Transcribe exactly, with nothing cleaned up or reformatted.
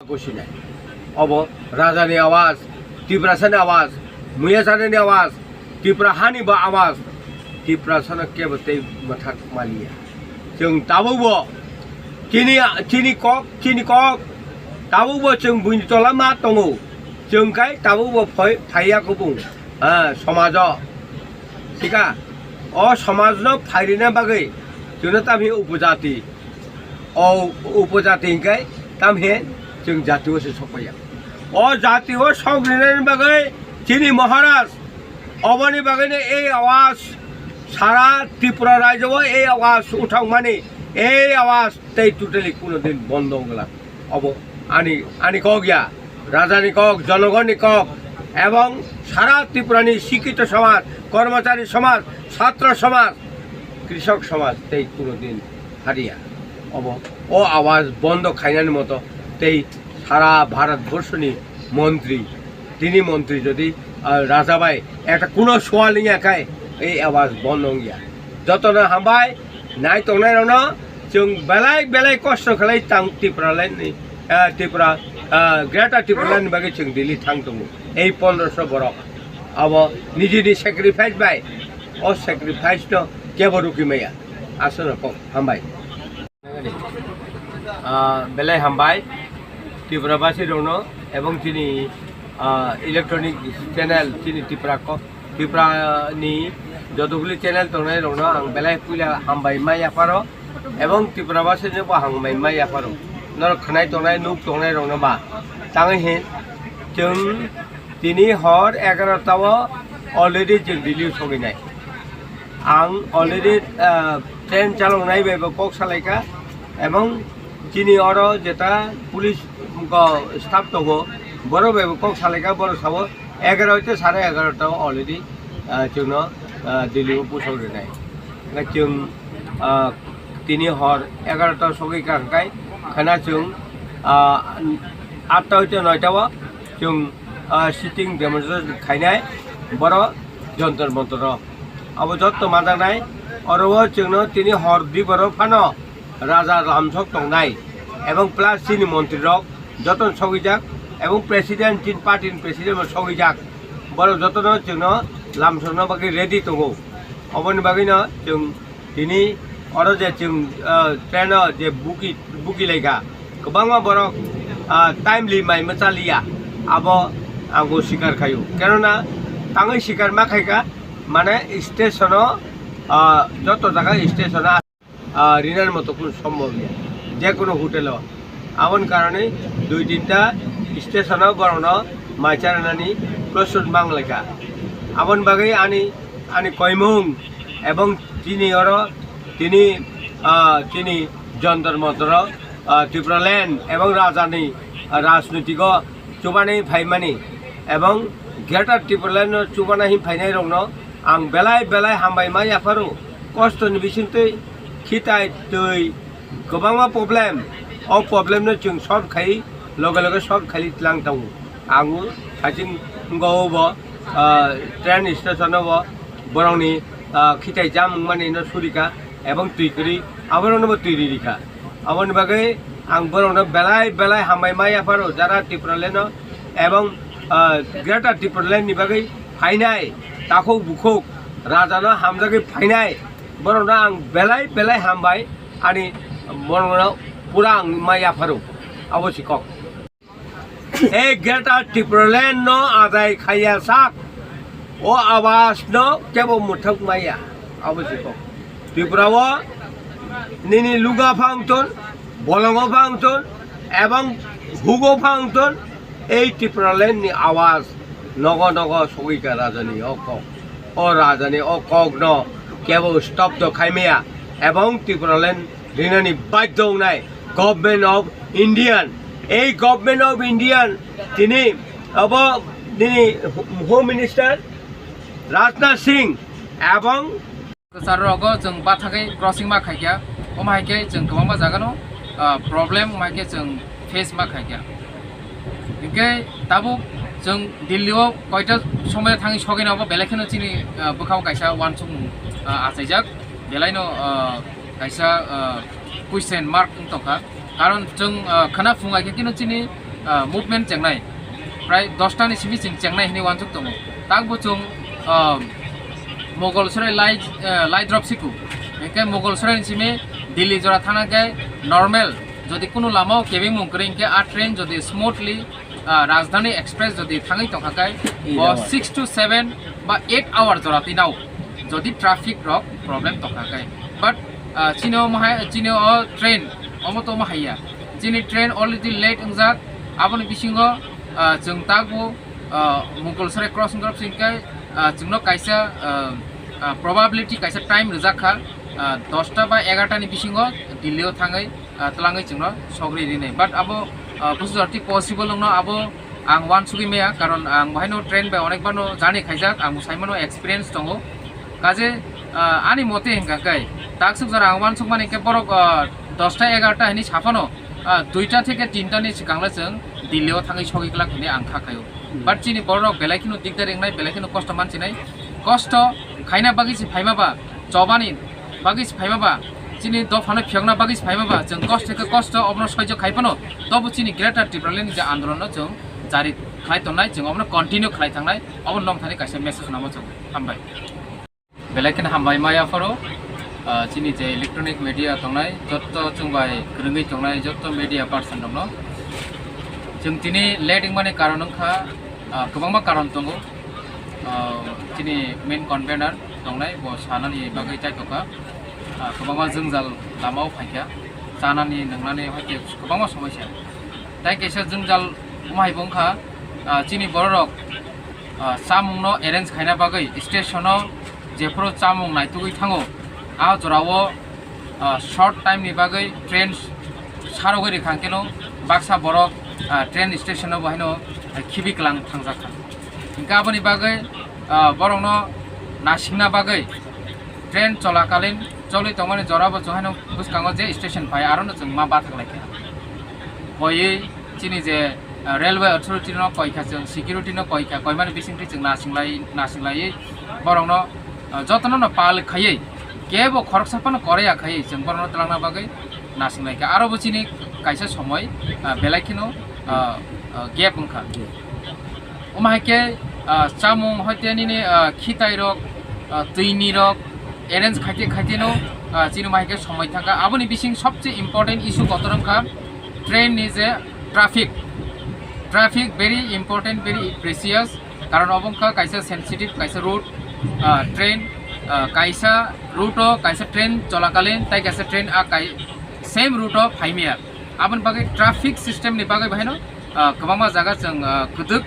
Gosinai. Obo Rajani awas, Tiprasani awas, Muya Chanani awas, Tipra hani bo awas, Tiprasano kebo tei mwthak maliya. Chwng tabukbo chini, chini kok, chini kok, tabukbo chwng buini tola ma tongo. Chwng khai tabukbo phai-, phaiya kubung, ah, somajo. Thika, o somajno phairina bagwi chwngno tamhi upojati. O upojati hingkhe tamhi chwng jatio se sokpaiya. O jatio sokrinani bagwi chini Maharaj oboni bagwino ei awas sara Tripura rajyo o ei awas uthokmani, ei awas tei totally kuno din bondo wngla. Obo ani, ani kok ya, rajani kok, jonogonni kok, ebong sara Tripurani sikito somaj, kormochari somaj, chhatro somaj, krisok somaj tei kuno din hariya. Obo, o awas bondo khainani moto tei sara Bharat borshoni montri, tini montri jodi, ah, raja bai ekta kuno sual wngya khai, ei awas bondo wngya. Jotono hambai, nai tongnai rokno chwng belai belai kosto khlai tang Tipraland ni, ah, Tripura, ah, Greater Tipraland ni bagwi chwng Delhi thang tongo. Ei pondroso borok abo nijini sacrifice bai, o sacrifice no kebo rukhi maya. Aswkno kok hambai. Ah, belai hambai Tripura basi rokno ebong chini, ah, electronic channel chini Tripura ko, Tripura ni jotoguli channel tongnai rokno ang belai puila hambai ma yapharo ebong Tripura basi ni bo hambai ma yapharo norok khnai tongnai nuk tongnai rokno ba tangwi hin chwng tini hor egarota o already chwng Delhi soginai. Ang already, ah, train chaloknai bai bo kok salaikha, ebong chini oro jeta police go staff tongo, borok bai bo kok salaikha, borok sabo egarota sare egarota o already, ah, chwngno, ah, Delhi o pusok rinai. Hingkhe chwng, ah, tini hor egarota sogwi kha hwnkhe khana chwng, ah, atta hoite noita o chwng, ah, sitting demonstration khainai boro Jantar Mantar o. Abo jotto manjaknai, oro o chwngno tini hor diboro phano raja lamsok tongnai ebong plus chini montri rok jotono sogwijak ebong president, chini party ni president bo sogwijak, borok jotono chwngno lamsokna bagwi ready tongo. Oboni bagwino chwng tini oro je chwng, ah, train o je buki, buki laikha, kwbangma borok, ah, timely mai mwchaliya, abo ang bo sikar khaio. Kenona tangwi sikar ma khaikha, mane station o, ah, joto jaga station o, ah, rinani moto kunu sombhob ya, je kono hotel o. Aboni karone dui tinta station o borokno mai charanani prosot mang laikha. Aboni bagwi ani, ani koimung ebong chini oro tini, ah, chini Jantar Mantar o, ah, Tipraland ebong rajani, ah, rajnitiko chubanai phaimani ebong Greater Tipraland o chubana hin phainai rokno ang belai belai hambai ma yapharo. Kosto ni bisingtwi khitai twi kwbangma problem, o problem no chwng solve khai loge loge solve khai tlang tongo. Ang saching go bo, ah, train station o bo borokni, ah, khitai jam wngmani no surika ebong twi kwrwi aborokno bo twi ri rikha. Aboni bagwi ang borokno belai belai hambai ma yapharo jara Tipraland no ebong, ah, Greater Tipraland ni bagwi phainai takhuk bukhuk rajano hamjagwi phainai borokno ang belai belai hambai ani borokno pura ang ma yapharo abo si kok. E Greater Tipraland no adai khaiya sak, o awas no kebo muthok maya, abo si kok. Tripura o nini luga phangton, bolongo phangton, ebong hugo phangton, ei Tipraland ni awas nogo nogo sogika rajani o kok. O rajani o kok no kebo stop do khaimaya, ebong Tipraland rinani badhyo wngnai Government of Indian. Ei Government of Indian tini abo nini Home Minister Rajnath Singh ebong Kwcharo rogo chwng bathagwi crossing ma khaikha, omo hai khe chwng kwbangma jagano, ah, problem omo hai khe chwng face ma khaikha. Hinkhe tabuk chwng Delhi o koita somoy thangwi sogwino obo belai kheno chini, ah, bwkhao kaisa uansukmung, ah, achaijak, belaino, ah, kaisa, ah, question mark wng tongkha. Karon chwng, ah, khwna phung hai khe kheno chini ah, movement chengnai, prai dosta ni simi chwng chengnai hinwi uansuk tongo. Takbo chwng, ah, Mogolsrai lai, ah, lai drop siku. Hinkhe Mogolsrai ni simi Delhi jora thangna khe normal, jodi kunu lama o kebengmung kwrwi hinkhe a train jodi smoothly, ah, Rajdhani Express jodi thangwi tongkha khe, bo six to seven ba eight hour jora twi nao, jodi traffic rok problem tongkha khe. But, ah, chini o mahai, chini o train omo to omo haiya. Chini train already late wngjak. Aboni bisingo, ah, chwng takbo, ah, Mogolsrai crossing drop sing khe, ah, chwngno kaisa, ah, ah, probability kaisa time rijak kha, ah, dosta ba egarta ni bisingo Delhi o thangwi, ah, twlangwi chwngno sogri rinai. But abo, ah, busi jorti possible wngno abo ang uansugwi maya, karon ang bahaino train bai onekbano journey khaijak, ang bo saimano experience tongo. Kaje, ah, ani mote hinkha khe, taksuk jora ang uansukmani khe borok, ah, dosta egarta hinwi saphano, ah, duita theke tinta ni swkangno chwng Delhi o thangwi sogwi glak hinwi ang kha khaio. But chini borok belai kheno dikdar wngnai, belai kheno kosto manchinai. Kosto khaina bagwi se phaima ba, chobani bagwi se phaima ba, chini dophano phiyokna bagwi se phaima ba, chwng kosto khe kosto obono soijo khai phano, tobo chini Greater Tipraland ni je andolon no chwng jari khlai tongnai, chwng obono continue khlai thangnai, obo nongthani kaisa message namo chwng. Hambai. Belai kheno hambai maya phoro, ah, chini je electronic media tongnai, jotto chwng bai kwrwngwi tongnai, jotto media person rokno. Chwng tini late wngmani karon wngkha, ah, kwbangma karon tongo. Ah, chini main convener tongnai, bo sanani bagwi chaitokha. Ah, kwbangma jwngjal lama o phaikha, chanani, nwngnani, hoite kwbangma somosya. Tai kaisa jwngjal omo hai bo wngkha, ah, chini bororok, ah, chamungno arrange khaina bagwi station-o jephuru chamung naitugwi thango, a jorao, ah, short time ni bagwi train sarogwi rikha, hwnkhe no baksa borok, ah, train station-o bo haino, ah, khibi kwlang thangjak kha. Hwnkhe aboni bagwi, ah, borokno nasingna bagwi train cholakalin choli tongmani jora bo chwng haino bwskango je station phai, arono chwng ma bathak lai kha. Boiwi chini je, ah, railway authority no koi kha, chwng security no koi kha, koimani bisingtwi chwng nasinglai, nasinglaiwi borokno, ah, jotono no pal khaiwi, kebo khoroksa phano koroi ya khaiwi chwng borokno twlangna bagwi nasinglai kha. Aro bo chini kaisa somoi, ah, belai kheno, ah, ah, gap wngkha. Omo hai khe, ah, chamung hoite nini, ah, khitai rok, ah, twini rok arrange khaite khaite no, ah, chini omo hai khe somoi thangkha. Aboni bising sobse important issue kotor wngkha train ni je traffic. Traffic very important, very precious, karon obo wngkha kaisa sensitive kaisa route, ah, train, ah, kaisa route o kaisa train cholakalin tai kaisa train a kai same route o phaimaya. Aboni bagwi traffic system ni bagwi bahaino, ah, kwbangma jaga chwng, ah, kwdwk